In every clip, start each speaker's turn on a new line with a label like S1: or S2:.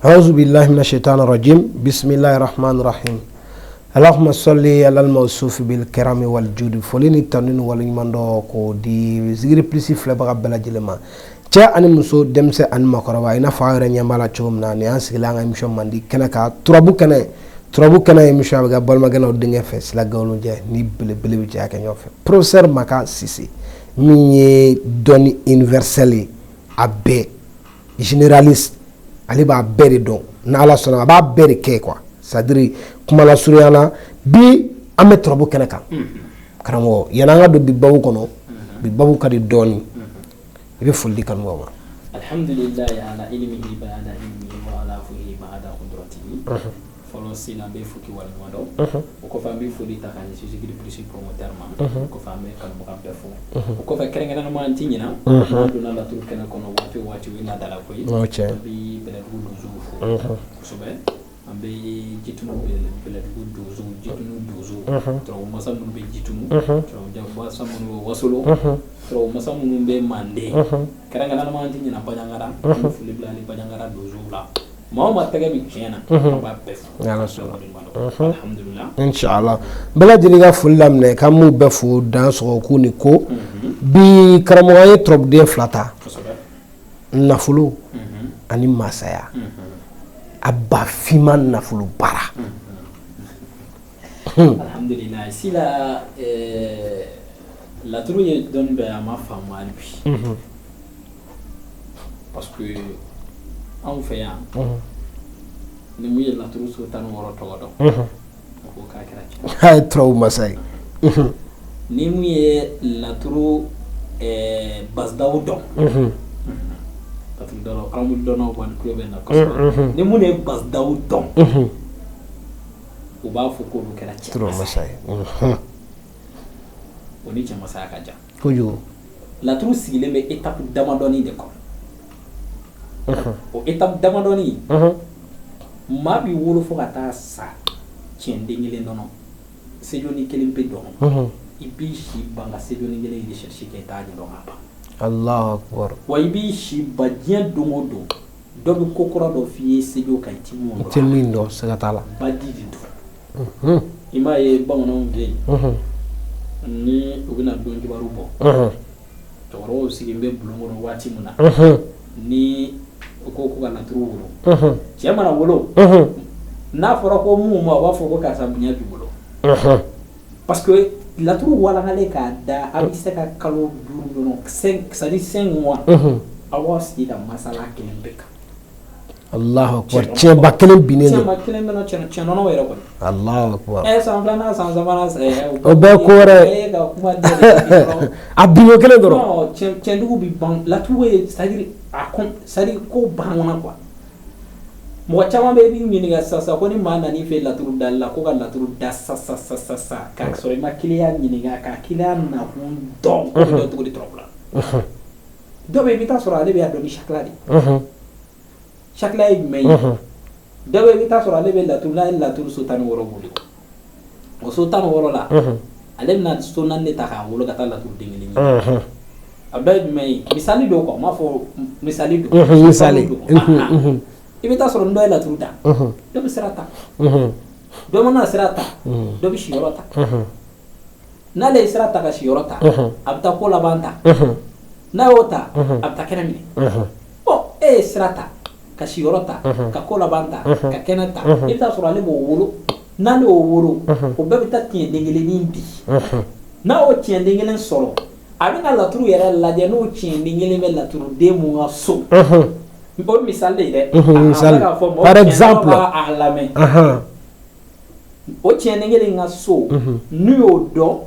S1: Auzu billahi minash shaitani rajim. Bismillahir rahmanir rahim. Allahumma salli ala al-mawsuf bil karami wal judi. Foli ni tanu ni waleɲuman dɔn k'o di Zikiri Plus filɛbaga bɛɛ lajɛlen ma. Cɛ ani muso, denmisɛn ani maakɔrɔba, i n'a fɔ aw yɛrɛ ɲɛ b'a la cogo min na, nin y'an sigilen an ka émission mandi kɛnɛ kan, turabu kɛnɛ. Turabu kɛnɛ émission a bɛ kɛ balimakɛ n'aw denkɛ fɛ, Sila Gawulujɛ ni belebele bɛ jɛ kɛ ɲɔgɔn fɛ. Professeur Makan Sise min ye dɔnni universel ye, a bɛɛ généraliste, ale b'a bɛɛ de dɔn. N'Ala sɔnna, a b'a bɛɛ de kɛ quoi. C'est à dire, kuma lasurunya la, bi an bɛ turabu kɛnɛ kan. Karamɔgɔ, yan'an ka don bi babu kɔnɔ, bi babu ka di dɔɔni, i bɛ foli di kanubagaw ma.
S2: Alhamdulillahi ala ilmihi ba'da ilmihi wa ala fuhi ba'da qudratihi. Fɔlɔ sen an bɛ fo k'i waleɲuman dɔn. O kɔfɛ, an bɛ foli ta k'a ɲɛsin Zikiri Plus promoteur ma. O kɔfɛ, an bɛ kanubaga bɛɛ fo. O kɔfɛ, kɛrɛnkɛrɛnnama, an ti ɲina, n'an donna laturu kɛnɛ kɔnɔ waati o waati, o ye laadala ko ye.
S1: O tiɲɛ.
S2: An bɛ Bɛlɛdugu donsow fo kosɛbɛ. An bɛ Jitunu, Bɛlɛdugu donsow, Jitunu donsow, turabu masa minnu bɛ Jitunu, turabu masa minnu bɛ Wasolo, turabu masa minnu bɛ Manden, kɛrɛnkɛrɛnnama an ti ɲina Baɲangara. An bɛ foli bila ani Baɲangara donsow la. Maa o maa tɛgɛ bɛ tiɲɛ na, an b'a bɛɛ fo.
S1: N'Ala sɔnna.
S2: Alhamdulillah.
S1: Inshallah, bɛɛ lajɛlen ka foli laminɛ, k'an b'u bɛɛ fo dan sɔgɔ k'u ni ko. Bi karamɔgɔ, an ye turabuden fila ta: nafolo ani masaya, a ba finman nafolo baara.
S2: Alhamdulillah. Sila, laturu ye dɔnni bɛ, a ma faamu hali bi, parce que anw fɛ yan, ni mun ye laturu so 16 tɔgɔ dɔn, o ko k'a kɛra cɛ.
S1: A ye turabu masa ye.
S2: Ni mun ye laturu basidaw dɔn, laturu dɔnnaw, arabu dɔnnaw kɔni tulo bɛ na kosɛbɛ, ni mun ye basidaw dɔn, u b'a fɔ k'olu kɛra cɛ
S1: turabu masa ye.
S2: O ni cɛ masaya ka jan.
S1: Kojugu.
S2: Laturu sigilen bɛ étape damadɔni de kɔnɔ. O étape damadɔni, maa b'i wolo fo ka taa sa, tiɲɛ den kelen dɔrɔn, sejoni kelen pe dɔrɔn, i b'i si ban ka sejoni kelen recherche kɛ, i t'a ɲɛdɔn ka ban.
S1: Allahu akbar.
S2: Wa i b'i si ban, diɲɛ don o don, dɔ bɛ ko kura dɔ f'i ye sejo kan, i ti mun
S1: I tɛ
S2: dɔn.
S1: Min dɔn, siga t'a la.
S2: Badi de don. I m'a ye, bamananw fɛ yen, ni u bɛna don kibaru bɔ, cɛkɔrɔbaw sigilen bɛ bulon kɔnɔ waati min na, ni u ko ko ka laturu wolo, cɛ mana wolo, n'a fɔra ko mun ma, u b'a fɔ ko karisa bonya b'i bolo, parce que laturu walangalen k'a da, a bɛ se ka kalo 5 dɔrɔn, cinq, c'est à dire 5 mois, aw b'aw sigi ka masala kelen bɛɛ kan.
S1: Allahu akbar, tiɲɛba kelen binnen don.
S2: Tiɲɛba kelen bɛ na, tiɲɛ nɔnɔ yɛrɛ kɔni.
S1: Allahu akbar.
S2: San filanan, san sabanan,
S1: O bɛɛ ko wɛrɛ.
S2: Ka kuma dɛ.
S1: A binko kelen dɔrɔn.
S2: Non, tiɲɛtigiw bi ban. Laturu ye, c'est à dire a kɔn, c'est à dire ko banna quoi. Mɔgɔ caman bɛ, i b'i ɲininka sisan sisan ko ni maa nan'i fɛ laturu dali la, ko ka laturu da sa sa sa sa sa, k'a sɔrɔ i ma client ɲininka, ka client nakun dɔn, ko bɛ dɔn cogo di turabu la? Dɔ bɛ yen, i bɛ taa sɔrɔ ale bɛ a dɔn ni sakila de ye. Sakila ye jumɛn ye? Dɔ bɛ yen, i bɛ taa sɔrɔ ale bɛ laturu, n'a ye laturu so 16 wolo, o so 16 la, ale bɛna so naani de ta k'a wolo ka taa laturu den kelen ɲini. A dɔ ye jumɛn ye? Misali don quoi, n m'a fɔ misali don.
S1: Misali.
S2: Don. I bɛ taa sɔrɔ ni dɔ ye laturu da, dɔ bɛ sira ta, dɔ mana sira ta, dɔ bɛ siyɔrɔ ta. N'ale ye sira ta ka siyɔrɔ ta, a bɛ taa ko laban ta. N'a y'o ta, a bɛ taa kɛnɛ minɛ. Bon, e ye sira ta ka siyɔrɔ ta, ka ko laban ta, ka kɛnɛ ta, i bɛ taa sɔrɔ ale b'o wolo. N'ale y'o wolo, o bɛɛ bɛ taa tiɲɛ den kelennin di. N'a y'o tiɲɛ den kelen sɔrɔ, a bɛna laturu yɛrɛ lajɛ, n'o tiɲɛ den kelen bɛ laturuden mun ka so. O misali de ye dɛ.
S1: Misali.
S2: A fɔ.
S1: Par exemple.
S2: A lamɛn. O tiɲɛ den kelen ka so, n'u y'o dɔn,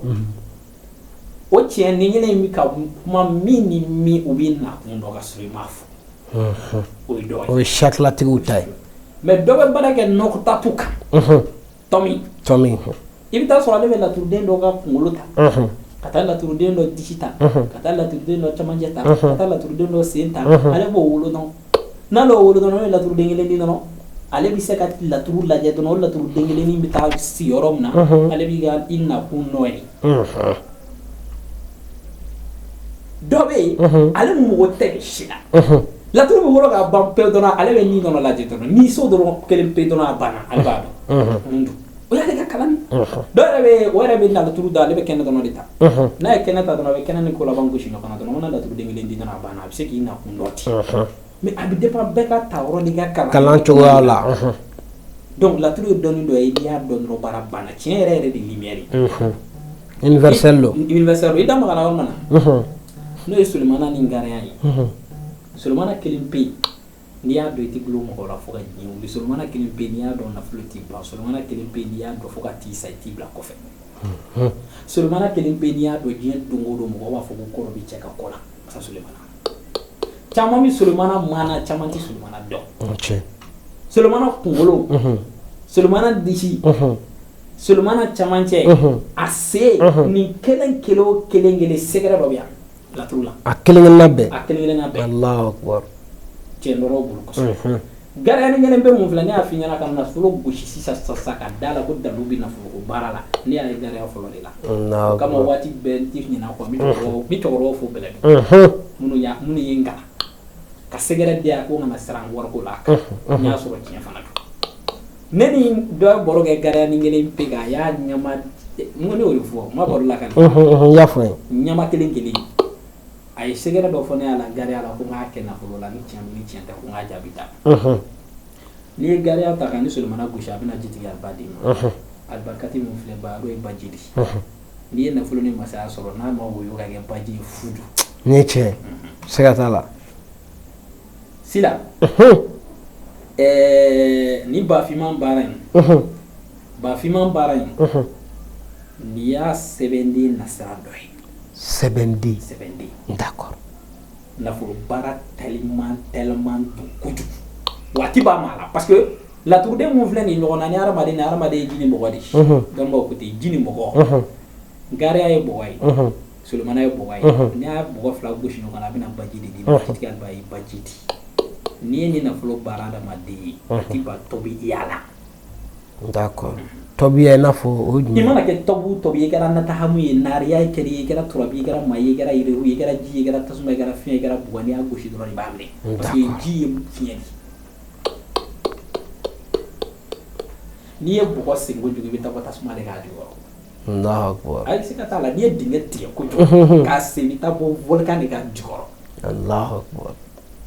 S2: o tiɲɛ den kelen bɛ ka kuma min ni min, u bɛ nakun dɔn ka sɔrɔ i m'a fɔ. O ye dɔ ye.
S1: O ye sakilatigiw ta ye.
S2: Mais dɔ bɛ baara kɛ nɔgɔtatu kan, tɔmi.
S1: Tɔmi.
S2: I bɛ taa sɔrɔ ale bɛ laturuden dɔ ka kunkolo ta, ka taa laturuden dɔ disi ta, ka taa laturuden dɔ camancɛ ta, ka taa laturuden dɔ sen ta. Ale b'o wolo dɔrɔn. N'ale y'o wolo dɔrɔn, n'o ye laturuden kelen di dɔrɔn, ale bɛ se ka laturu lajɛ dɔrɔn, o laturuden kelennin bɛ taa sigi yɔrɔ min na, ale b'i ka i nakun nɔ ye. Dɔ bɛ yen, ale mago tɛ si la. Laturu bɛ wolo k'a ban pewu dɔrɔn, ale bɛ ni dɔrɔn lajɛ dɔrɔn, ni so dɔrɔn kelen pe dɔrɔn, a banna, ale b'a dɔn mun don. O y'ale ka kalan. Dɔw yɛrɛ bɛ, o yɛrɛ bɛ na laturu da, ale bɛ kɛnɛ dɔrɔn de ta. N'a ye kɛnɛ ta dɔrɔn, a bɛ kɛnɛ ni ko laban gosi ɲɔgɔn na dɔrɔn, ko na laturuden kelen di dɔrɔn, a banna, a bɛ se k'i na kun dɔ ten. Mais a bɛ dépend bɛɛ ka ta yɔrɔ n'i ka kalan
S1: kalan cogoya la.
S2: Donc laturu ye dɔnni dɔ ye, n'i y'a dɔn dɔrɔn, baara banna. Tiɲɛ yɛrɛ yɛrɛ de, lumière ye.
S1: Universel don.
S2: Universel don. I da magara yɔrɔ min na, n'o ye Sulemana ni Gariya ye. Sulemana kelen pe yen, n'i y'a dɔn, i tɛ gulon mɔgɔ la fo ka diɲɛ wuli. Sulemana kelen pe, n'i y'a dɔn, nafolo t'i ban. Sulemana kelen pe, n'i y'a dɔn, fo ka t'i sa, i t'i bila kɔfɛ. Sulemana kelen pe, n'i y'a dɔn, diɲɛ don o don, mɔgɔw b'a fɔ ko kɔrɔ bɛ cɛ ka kɔ la. Masa Sulemana, caman bɛ Sulemana maana, caman tɛ Sulemana dɔn. Sulemana kunkolo, Sulemana disi, Sulemana camancɛ, a sen, nin kelen kelen o kelen kelen, secret dɔ bɛ yan laturu la.
S1: A kelen kelenna bɛɛ.
S2: A kelen kelenna bɛɛ.
S1: Allahu akbar.
S2: Cɛ nɔrɔ bolo kosɛbɛ. Gariya ni kelen bɛ mun filɛ, ne y'a f'i ɲɛna, ka nafolo gosi sisan sisan ka da la ko dalu bɛ nafolo ko baara la, ne y'a ye gariya fɔlɔ de la. O kama waati bɛɛ n tɛ ɲinɛ a kɔ, n bɛ cɛkɔrɔbaw fo bɛlɛ minnu ye n kalan ka secret di yan ko n kana siran wariko la. N y'a sɔrɔ tiɲɛ fana don. Ne ni dɔ ye baro kɛ gariya ni kelen pe kan, a y'a ɲama, n ko ne y'o de fɔ, n ma baro lakali.
S1: N y'a fɔ n
S2: ye. Ɲama kelen kelen, a ye secret dɔ fɔ ne y'a la gariya la, ko n k'a kɛ nafolo la, ni tiɲɛ ni tiɲɛ tɛ, ko n k'a jaabi d'a ma. N'i ye gariya ta ka ni Sulemana gosi, a bɛna jitigi aliba d'i ma. Alibarikati min filɛ ba, o ye baji de. N'i ye nafolo ni masaya sɔrɔ, n'a ma woyo ka kɛ baji ye, fu don.
S1: Nin ye tiɲɛ, siga t'a la.
S2: Sila, ni bafinman baara in, bafinman baara in, n'i y'a sɛbɛnden nasira dɔ ye.
S1: Sɛbɛnden.
S2: Sɛbɛnden.
S1: D'accord.
S2: Nafolo baara tellement tellement don kojugu, waati b'a ma la, parce que laturuden mun filɛ nin ɲɔgɔn na ni hadamaden, ni hadamaden ye ji ni mɔgɔ de ye. Dɔnbaaw ko ten, ji ni mɔgɔ. Gariya ye bɔgɔ ye, Sulemana ye bɔgɔ ye. N'i y'a bɔgɔ fila gosi ɲɔgɔn na, a bɛna baji de di. Jitigi aliba ye baji di. N'i ye nin nafolo baara hadamaden ye, a ti ba tɔbi i y'a la.
S1: D'accord, tɔbiya i n'a fɔ o ye jumɛn?
S2: I mana kɛ tɔbu tɔbi ye, i kɛra natahamu ye, naariya ye, kɛra i kɛra turabi, i kɛra maa ye, i kɛra yiriw ye, i kɛra ji ye, i kɛra tasuma ye, i kɛra fiɲɛ, i kɛra bɔgɔ, n'i y'a gosi dɔrɔn, i b'a minɛ, parce que ji ye fiɲɛ de. N'i ye bɔgɔ sen kojugu, i bɛ taa bɔ tasuma de k'a jukɔrɔ.
S1: Allahu akbar.
S2: Ayi, se ka t'a la. N'i ye dingɛ tigɛ kojugu k'a sen, i bɛ taa bɔ volcan de k'a jukɔrɔ.
S1: Allahu akbar.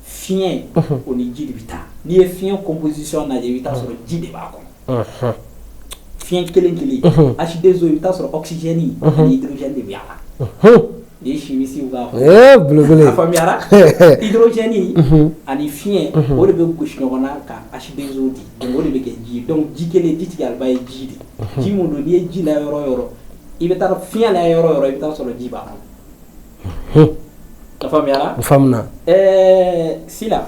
S2: Fiɲɛ o ni ji de bɛ taa. N'i ye fiɲɛ composition lajɛ, i bɛ taa sɔrɔ ji de b'a kɔnɔ. Fiɲɛ kelen kelen, H2O, i bɛ taa sɔrɔ oxygène ani hydrogène de bɛ a la. Ni ye chimiste ka
S1: Ee, belebele.
S2: A faamuyara. Hydrogène ani fiɲɛ, o de bɛ gosi ɲɔgɔn na ka H2O di. Donc o de bɛ kɛ ji ye. Donc ji kelen, ji tigi aliba ye ji de. Ji mun don, n'i ye ji la yɔrɔ o yɔrɔ, i bɛ taa fiɲɛ la yɔrɔ o yɔrɔ, i bɛ taa sɔrɔ ji b'a kɔnɔ. A faamuyara.
S1: N faamuna.
S2: Sila,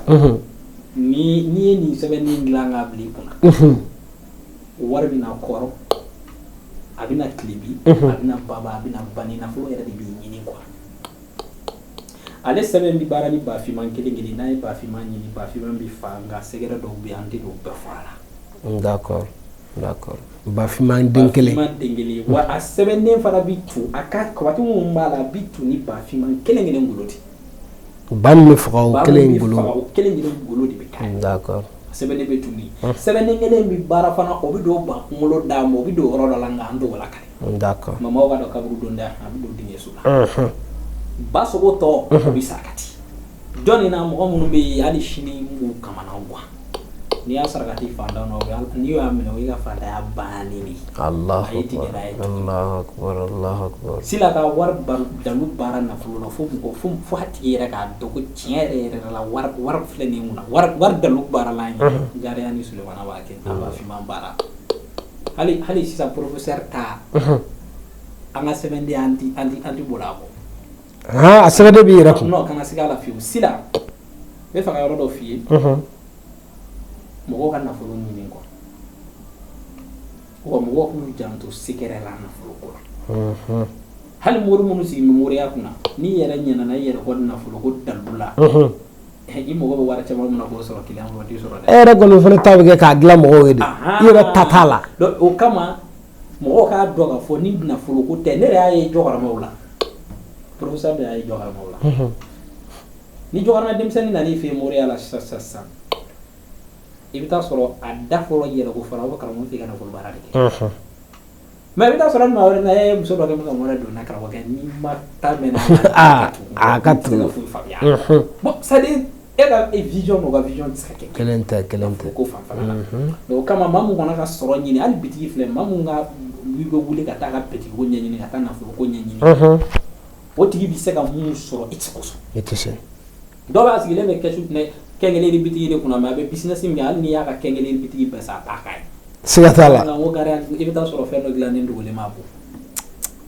S2: ni n'i ye nin sɛbɛnni dilan k'a bila i kunna, wari bɛna kɔrɔ, a bɛna tilebi, a bɛna baba, a bɛna bani, nafolo yɛrɛ de b'i ɲini quoi. Ale sɛbɛn bɛ baara ni bafinman kelen kelen. N'a ye bafinman ɲini, bafinman bɛ fa, nka secret dɔw bɛ yen, an tɛ don bɛɛ fɔ a
S1: la. D'accord, bafinman den kelen.
S2: Bafinman den kelen wa, a sɛbɛnden fana bɛ tu, a ka kabati minnu b'a la, a bɛ tu ni bafinman kelen kelen golo de.
S1: Ba min bɛ faga, o kelen golo.
S2: O kelen kelen golo de bɛ k'a.
S1: D'accord.
S2: Sɛbɛnden bɛ tu ni sɛbɛnden kelen bɛ baara fana, o bɛ don ba kunkolo d'a ma, o bɛ don yɔrɔ dɔ la, nka an t'o lakale. Mamaw ka dɔn kaburu don da, a bɛ don dingɛ so la. Ba sogo tɔ, o bɛ sarakati jɔnni na. Mɔgɔ minnu bɛ yen hali sini b'u kamana gan, n'i y'a sarakati fantan na, n'i y'a minɛ, o y'i ka fantanya bannen de ye.
S1: Allahu
S2: A ye tigɛ n'a ye.
S1: Allahu akbar, Allahu akbar.
S2: Sila ka wari dalu baara nafolo la, fo mɔgɔ fo a tigi yɛrɛ k'a dɔn ko tiɲɛ yɛrɛ yɛrɛ la, wari filɛ nin ye mun na, wari dalu baara la ye. Gariya ni Sulemana b'a kɛ, a b'a finman baara. Hali sisan professeur ta, an ka sɛbɛnden, an ti boli a kɔ.
S1: A sɛbɛnden b'i yɛrɛ kun.
S2: Non, kana siga a la fiyewu. Sila, n bɛ fɛ ka yɔrɔ dɔ f'i ye. Mɔgɔw ka nafolo ɲini quoi, wa mɔgɔw k'u janto secret la nafolo ko la. Hali mori minnu sigi bɛ moriya kunna, n'i yɛrɛ ɲinɛna i yɛrɛ kɔ nafolo ko dalu la, i mago bɛ wari caman min na k'o sɔrɔ client bolo, o t'i sɔrɔ dɛ.
S1: E yɛrɛ kɔni fana ta bɛ kɛ k'a dilan mɔgɔw ye de, i yɛrɛ ta t'a la.
S2: Donc o kama mɔgɔw k'a dɔn k'a fɔ ni nafolo ko tɛ, ne yɛrɛ y'a ye jɔkɔrɔmɛw la, professeur de y'a ye jɔkɔrɔmɛw la. Ni jɔgɔrɔmɛ denmisɛnnin nana i fɛ yen moriya la sisan sisan sisan, i bɛ taa sɔrɔ a da fɔlɔ yɛlɛko fɔlɔ, a b'a fɔ karamɔgɔ f'i ka nafolo baara de kɛ. Mais i bɛ taa sɔrɔ ni maa wɛrɛ na, e muso dɔ kɛ bɛ ka mɔnɛ don na, karamɔgɔkɛ, n'i ma taa mɛn
S1: Aa, a ka
S2: i tɛ se ka foyi faamuya. Bon, c'est à dire e ka vision n'o ka vision tɛ se ka kɛ
S1: Kelen tɛ, kelen tɛ.
S2: ko fanfɛla la. Donc o kama, maa mun kɔnɔ ka sɔrɔ ɲini, hali bitigi filɛ, maa mun ka i bɛ wuli ka taa ka bitigi ko ɲɛɲini, ka taa nafolo ko ɲɛɲini, o tigi bɛ se ka mun sɔrɔ, i tɛ se k'o sɔrɔ.
S1: I tɛ se.
S2: Dɔw b'a sigilen bɛ kɛsu kɛnkɛnɛri bitigi de kunna, mais a bɛ business min kɛ, hali n'i y'a ka kɛnkɛnɛri bitigi bɛɛ san, a t'a k'a ye.
S1: Siga t'a la.
S2: Nka n ko gari, i bɛ taa sɔrɔ fɛn dɔ dilannen dogolen b'a bɔ,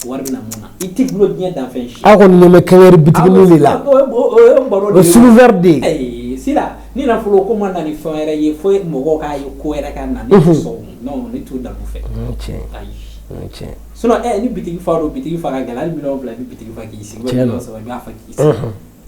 S2: wari bɛ na mun na, i t'i gulo diɲɛ danfɛn si.
S1: Aw kɔni ɲɛ bɛ kɛnkɛnɛri bitigi de la.
S2: O ye baro
S1: O
S2: de ye.
S1: sugu vert de ye.
S2: Ayi, sila ni nafolo ko ma na ni fɛn wɛrɛ ye, fo mɔgɔw k'a ye ko wɛrɛ ka na, ne tɛ sɔn o. Non, ne t'o dalu fɛ.
S1: Tiɲɛ.
S2: Ayi.
S1: Tiɲɛ.
S2: Sinon ni bitigi fa don, bitigi fa ka gɛlɛn, hali miliyɔn 2 i bɛ bitigi fa k'i sigi.
S1: Tiɲɛ don.
S2: Miliyɔn 3 i b'a fa k'i sigi.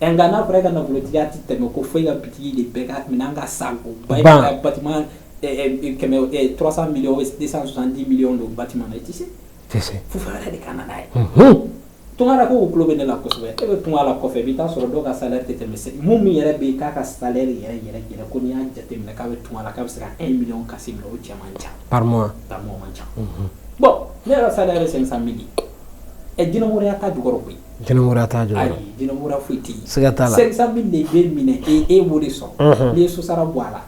S2: Nka n'a fɔra e ka nafolotigiya ti tɛmɛ ko fo e ka bitigi de bɛɛ ka minɛn ka san k'o ba, e
S1: Ban.
S2: ka bâtiment kɛmɛ 300 millions, 270 millions don bâtiment na, i tɛ se.
S1: Tɛ se.
S2: Fo fɛn wɛrɛ de ka na n'a ye. Tunkara ko tulo bɛ ne la kosɛbɛ. E bɛ tunga la kɔfɛ, i bɛ taa sɔrɔ dɔw ka salaire tɛ tɛmɛ mun yɛrɛ bɛ yen k'a ka salaire yɛrɛ yɛrɛ yɛrɛ, ko n'i y'a jateminɛ k'a bɛ tunga la, k'a bɛ se ka 1 million kasi minɛ, o cɛ man ca.
S1: Par mois.
S2: Par mois man ca. Bon, ne yɛrɛ ka salaire ye 500 mille ye. Jinɛmoriya t'a jukɔrɔ koyi.
S1: Jinɛmoriya t'a jukɔrɔ.
S2: Ayi, jinɛmoriya foyi tɛ yen.
S1: Siga t'a la.
S2: 500 mille de bɛ minɛ e b'o de sɔrɔ. N'i ye sosara bɔ a la,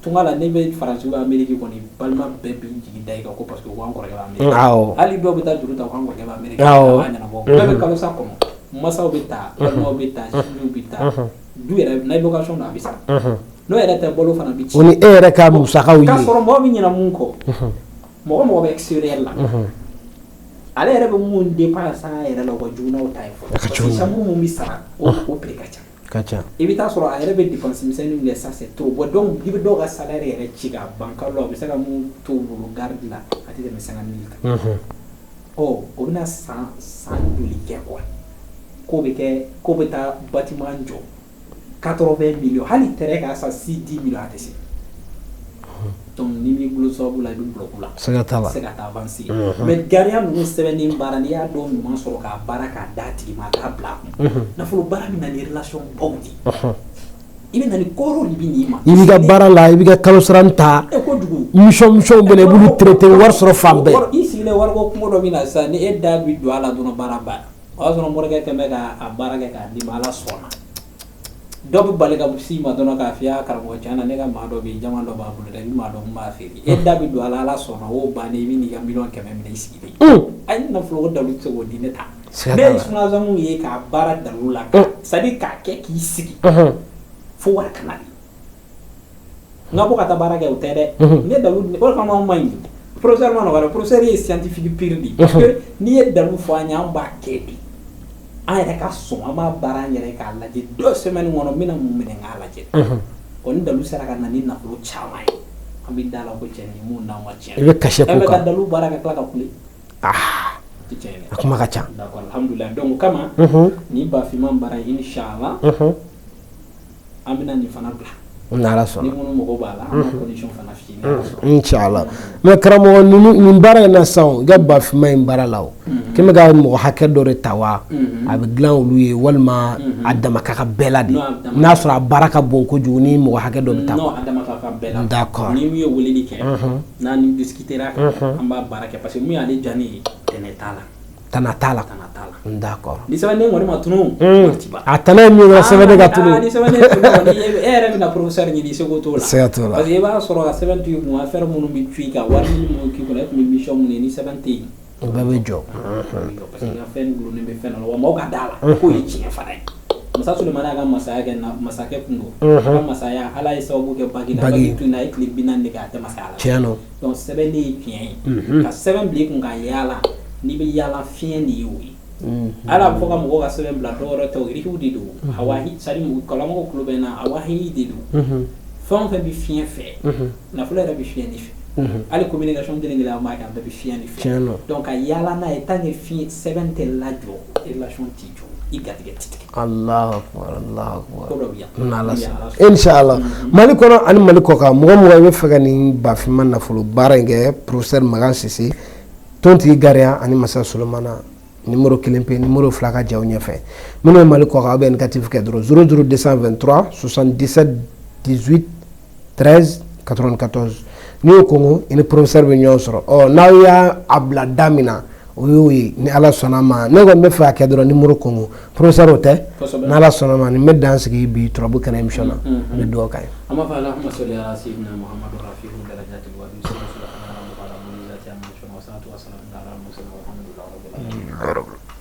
S2: tunga la, ne bɛ Faransi ou Amérique kɔni, balima bɛɛ b'i jigi da i kan ko parce que ko an kɔrɔkɛ bɛ Amérique. Hali dɔw bɛ taa juru ta ko an kɔrɔkɛ bɛ Amérique. A b'a ɲɛnabɔ. Bɛɛ bɛ kalo sa kɔnɔ. Masaw bɛ taa, balimaw bɛ taa, sinjiw bɛ taa. Du yɛrɛ n'a ye location don, a bɛ sara. N'o yɛrɛ tɛ, balo fana bɛ ci.
S1: O ni e yɛrɛ ka musakaw ye.
S2: K'a sɔrɔ mɔgɔ bɛ ɲinɛ mun kɔ, mɔgɔ bɛ extérieur la, ale yɛrɛ bɛ mun dépense a yɛrɛ la, o ka jugu n'aw ta ye fɔlɔ.
S1: A ka
S2: Parce
S1: jugu.
S2: que chambre mun bɛ sara, o prix ka ca.
S1: Ka ca.
S2: I bɛ taa sɔrɔ a yɛrɛ bɛ dépense misɛnnin min kɛ, ça c'est trop. Bon, donc i bɛ dɔw ka salaire yɛrɛ ci k'a ban kalo la, o bɛ se ka mun to u bolo garde la, a tɛ tɛmɛ 50 mille kan. Ɔ, o bɛna san san joli kɛ quoi, k'o bɛ kɛ k'o bɛ taa bâtiment jɔ 80 millions, hali terrain ka san 6 10 millions, a tɛ se. Donc n'i m'i bolo sababu la, i bɛ bloc la.
S1: Siga t'a la.
S2: Se ka taa avancer. Mais gariya ninnu sɛbɛnni baara, n'i y'a dɔn ɲuman sɔrɔ k'a baara k'a d'a tigi ma, a k'a bila a kun, nafolo baara bɛ na ni relation baw de ye, i bɛ na ni kɔrɔ de bɛ n'i ma.
S1: I b'i ka baara la, i b'i ka kalo sara ta.
S2: E kojugu.
S1: Mission bɛ na, i b'olu traiter, wari sɔrɔ fan bɛɛ.
S2: I sigilen wariko kungo dɔ bɛ na sisan, ni e da bi don a la dɔrɔn, baara banna. O y'a sɔrɔ morikɛ kɛn bɛ k'a baara kɛ k'a d'i ma, Ala sɔnna. Dɔ bɛ bali ka s'i ma dɔrɔn k'a f'i ye, karamɔgɔ, tiɲɛ na, ne ka maa dɔ bɛ yen, jama dɔ b'a bolo dɛ, i bɛ maa dɔn mun b'a feere. E da bɛ don a la, Ala sɔnna, o bannen, i bɛ n'i ka miliyɔn 100 minɛ i sigilen. Ayi, ne nafolo ko dalu tɛ se k'o di ne ta.
S1: Siga
S2: Ne
S1: t'a
S2: ye
S1: la.
S2: sunazamu ye k'a baara dalu la, c'est à dire k'a kɛ k'i sigi fo wari kana di. N ka bɔ ka taa baara kɛ, o tɛ dɛ. Ne dalu o de kama anw ma ɲi. Professeur ma nɔgɔ dɛ, professeur ye scientifique pur de ye. Parce que n'i ye dalu fɔ an ye, an b'a kɛ de. An yɛrɛ ka sɔn, an b'a baara an yɛrɛ k'a lajɛ 2 semaines kɔnɔ, n bɛna mun minɛ n k'a lajɛ. Ɔ, ni dalu sera ka na ni nafolo caman ye, an bɛ da la ko cɛ nin mun d'an ma tiɲɛ.
S1: I bɛ cachet
S2: E
S1: k'o
S2: bɛ ka
S1: kan.
S2: dalu baara ka tila ka kule. O tɛ tiɲɛ ye dɛ.
S1: A kuma ka ca.
S2: D'accord, alhamdulilah. Donc o kama, nin bafinman baara in, inchallah, an bɛna nin fana bila.
S1: N'Ala
S2: Ni
S1: sɔnna.
S2: minnu mago b'a la, an b'a condition fana f'i ye ni Ala sɔnna.
S1: Inshallah. Mais karamɔgɔ, ninnu nin baara in na sisan, o i ka bafinma in baara la, o kɛmɛ ka mɔgɔ hakɛ dɔ de ta wa, a bɛ dilan olu ye walima a dama ka kan bɛɛ la de?
S2: Non, a dama.
S1: N'a sɔrɔ a baara ka bon kojugu, ni mɔgɔ hakɛ dɔ bɛ taa.
S2: Non, a dama ka kan bɛɛ la.
S1: D'accord.
S2: Ni min ye weleli kɛ, n'a ni discutera, an b'a baara kɛ, parce que mun y'ale diya ne ye, tɛnɛ t'a la.
S1: Tana t'a la.
S2: Tana t'a la.
S1: D'accord.
S2: Ni sɛbɛnden kɔni ma tunu, wari ti ban.
S1: A tana ye min ye dɔrɔn, sɛbɛnden ka tunu.
S2: Ni sɛbɛnden tunu kɔni, e yɛrɛ bɛna professeur ɲini, i seko t'o la.
S1: Siga t'o la.
S2: Parce que i b'a sɔrɔ ka sɛbɛn to i kun, affaire minnu bɛ cu i kan, wari ɲini minnu k'i kunna, e tun bɛ mission minnu ye, ni sɛbɛn tɛ yen,
S1: O bɛɛ bɛ jɔ.
S2: parce que i ka fɛn gulonnen bɛ fɛn dɔ la, wa maaw ka da la k'o ye tiɲɛ fana ye. Masa Sulemani y'a ka masaya kɛ, na masakɛ kun don, a ka masaya, Ala ye sababu kɛ bagi la.
S1: Bagi.
S2: Bagi tun na, a ye tile 40 de kɛ, a tɛ masaya la.
S1: Tiɲɛ don.
S2: Donc sɛbɛn de ye tiɲɛ ye, ka sɛbɛn bila i kun ka yaala, n'i bɛ yaala, fiɲɛ de ye o ye. Ala a bɛ fɔ ka mɔgɔw ka sɛbɛn bila, dɔwɛrɛ tɛ, o yiriw de don, a wahi, c'est à dire karamɔgɔw tulo bɛ n na, a wahi de don. Fɛn o fɛn bɛ fiɲɛ fɛ, nafolo yɛrɛ bɛ fiɲɛ de fɛ, hali communication kelen kelen an b'a kɛ, a bɛɛ bɛ fiɲɛ de fɛ.
S1: Tiɲɛ don.
S2: Donc ka yaala n'a ye, tant que fiɲɛ sɛbɛn tɛ lajɔ, relation t'i jɔ, i garijɛgɛ tɛ tigɛ.
S1: Allahu akbar, Allahu akbar.
S2: Ko dɔ bɛ yan.
S1: N'Ala
S2: Ni
S1: sɔnna.
S2: Ala sɔnna.
S1: Inshallah. Mali kɔnɔ ani Mali kɔ kan, mɔgɔ mɔgɔ i bɛ fɛ ka nin bafinma nafolo baara in kɛ, professeur Makan Sise, tontigi gariya ani masa Solomana. Numéro kelen pe, numéro fila ka jaw ɲɛfɛ. Minnu bɛ Mali kɔkan, aw bɛ indicatif kɛ dɔrɔn 00 223 77 18 13 94. N'i y'o kɔngɔ, i ni professeur bɛ ɲɔgɔn sɔrɔ. Ɔ, n'aw y'a a bila da min na, o y'o ye. Ni Ala sɔnna a ma, ne kɔni bɛ fɛ ka kɛ dɔrɔn numéro kɔngɔ, professeur, o tɛ. N'Ala sɔnna a ma, nin bɛ dan sigi bi turabu kɛnɛ émission na. N bɛ dugawu k'a ye.
S2: An b'a fɔ allahumma salli ala sayyidina Muhammadu rafi'u darajati wa bi subhana rabbika rabbil izzati amma yasifun wa salatu wa salamun ala al mursalin walhamdulillahi rabbil alamin.